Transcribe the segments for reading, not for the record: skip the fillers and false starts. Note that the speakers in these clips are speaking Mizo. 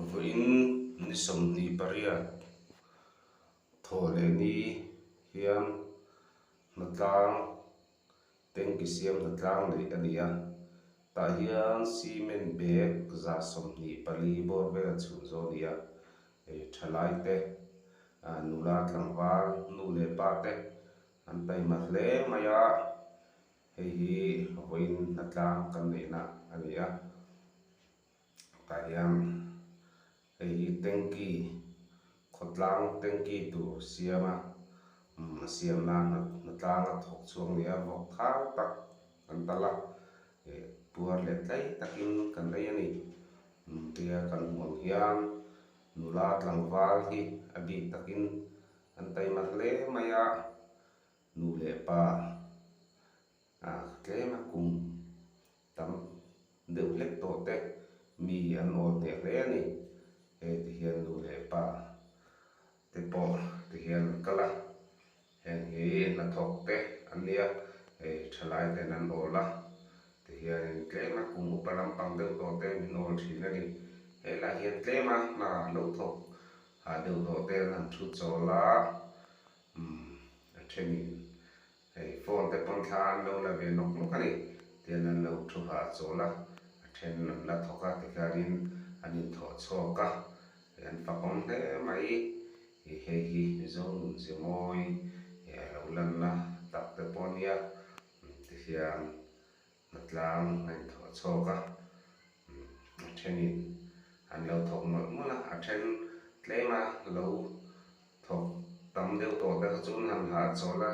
Vawiin ni 28 thaw leh ni hian hnatlang tanki siam hnatlang neih a ni a, tah hian cement bag 24 bawr vel a chhun zawh a ni a, hei thalai te nula tlangval nu leh pa te an taima hle mai a. Hei hi vawiin hnatlang kan neihna a ni a, tah hian hei hi tanky khawtlang tanky tur siam a umm a siam nan hnatlang a thawk chhuak a ni a, vawk thau tak kan tal a, ih puar leh tlai takin kan ei a ni umm tia kan hmuh ang hian nula tlangval hi a bik takin an taima hle mai a. Nu leh pa ah tlem a kum tam deuh hlek tawh te mi an awl hneh hle a ni. Hei ti hian nu leh pa te pawh ti hian an kal a, heng hi hnathawk te an nia, hei thalai ten an awl a, ti hianin tlem a kum upa lampang deuh tawh te min awl thin a ni. Helaiah hian tlem a hna lo thawk hah deuh tawh te an han thu chawl a. Umm a thenin hei phone te pawn thla an lo la ve nawk nawk a ni tian an lo thu hah chawl a, a then an la thawk a tikhianin an inthawh chhuak a, hei an fakawm hle mai ih hei hi Mizo nun ze mawi ih a lo lanna tak te pawh a nia tikhian Hnatlang a inthawh chhawk a, a thenin an lo thawk mawlh mawlh a, a then tlema lo thawk tam deuh tawh te kha chu an han hahchawl a,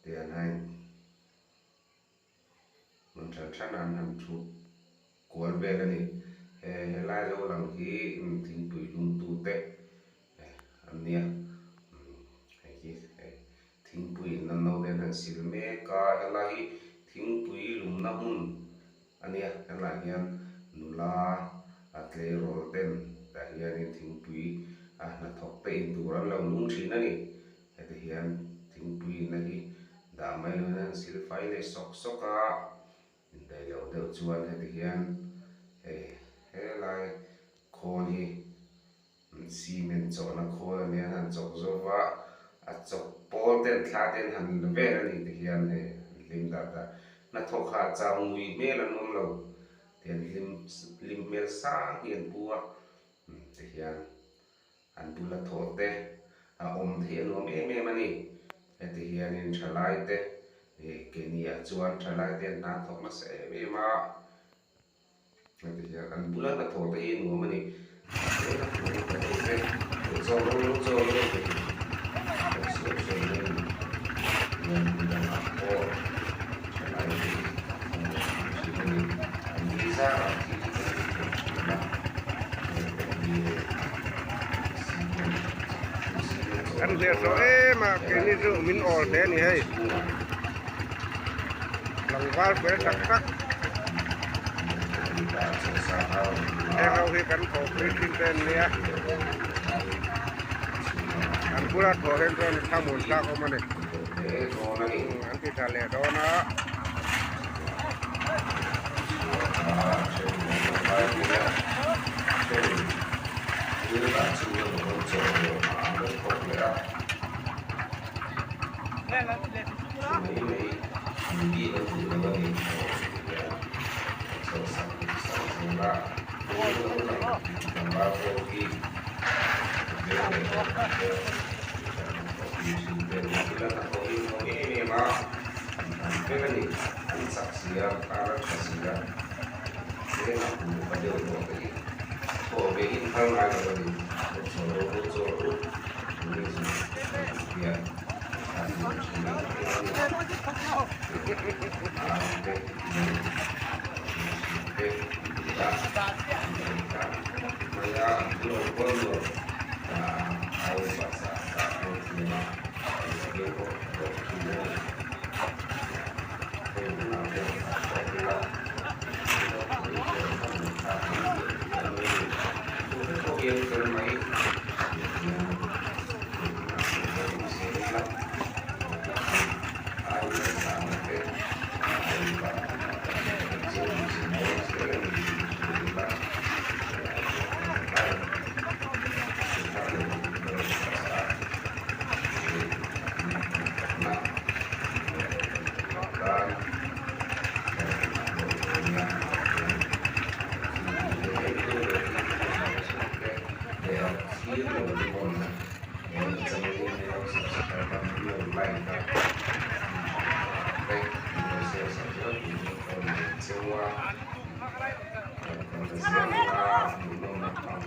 tiang hian hmun hran hranah an han thu kual vel a ni. He helai lo lang hi thingpui lungtute an nia, hei hi Thingpui in an no te an han sil mek a, helai hi thingpui lumna hmun a nia, helaiah hian nula a tleirawl ten tah hianin thingpui a hnathawk te in tur an lo lung thin a ni, heti hian thingpui inna hi dah mai loin an han sil fai leh sawk sawk a, indaih loh deuh chuan heti hian hei helai khawl hi. Cement chawhna khawl a nia, an han chawk zo va, a chawk pawl ten thla ten han la vel a ni ti hian hei an hlim dat a, hnathawk ha chau ngui hmel an awm lo ti an hlim hlim hmel sang hi an pu a, ti hian an bula thawh te a awm theih a nuam em em a ni, heti hianin thalai te ih keiniah chuan thalai te an hna thawk nasa em em a. Heti hian an bula hnathawh te hi nuam a ni. Tuna hmuh ka duh te, lo chawl rawh, lo chawl rawh ti hi kan sawi sawi mai a ni. Tihian hmun dangah pawh thalai te hi an lo hmu thin a ni. An ni zarah thil hi kan ti thei thin a, heng pawh hi cement cement Kan chawhna hliah khawl tawh a, em a, helai keini chu hmun min awl hle a ni hei. chhungah Tlangval fel tak tak. Heng ho hi kan thawhpui thin te an nia. An bula thawh hian chuan thlamuan tlak awm a ni. An ti tha leh dawn a.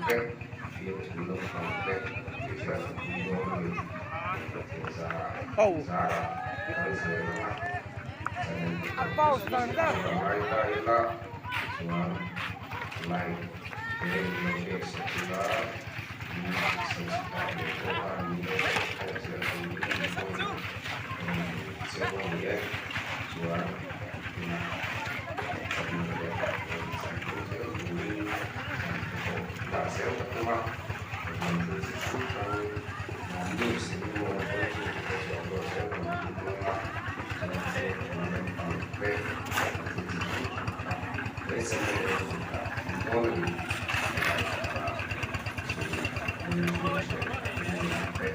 te, fiamthu lampang te ti hian a pui dawn a ni. Pathian zarah zarah kal zel anga channel te pawh hi chu a ngai ta ila chuan like te min lo pek sak ila min subscribe leh pawh a min lo subscribe zel turin min rawn rawn che u a ni e chuan tunah channel leh rawn chan tum zel turin chan te pawh dah zel ka tum a hetiang thil chi hrang hrang news eng emaw chuan chung te pawh chu upload zel kan tum dawn a chuan fiamthu lampang te thil chi hrang hrang kha he channel erawh chu dah tum dawn a ni helai ah chu min share tum ang te.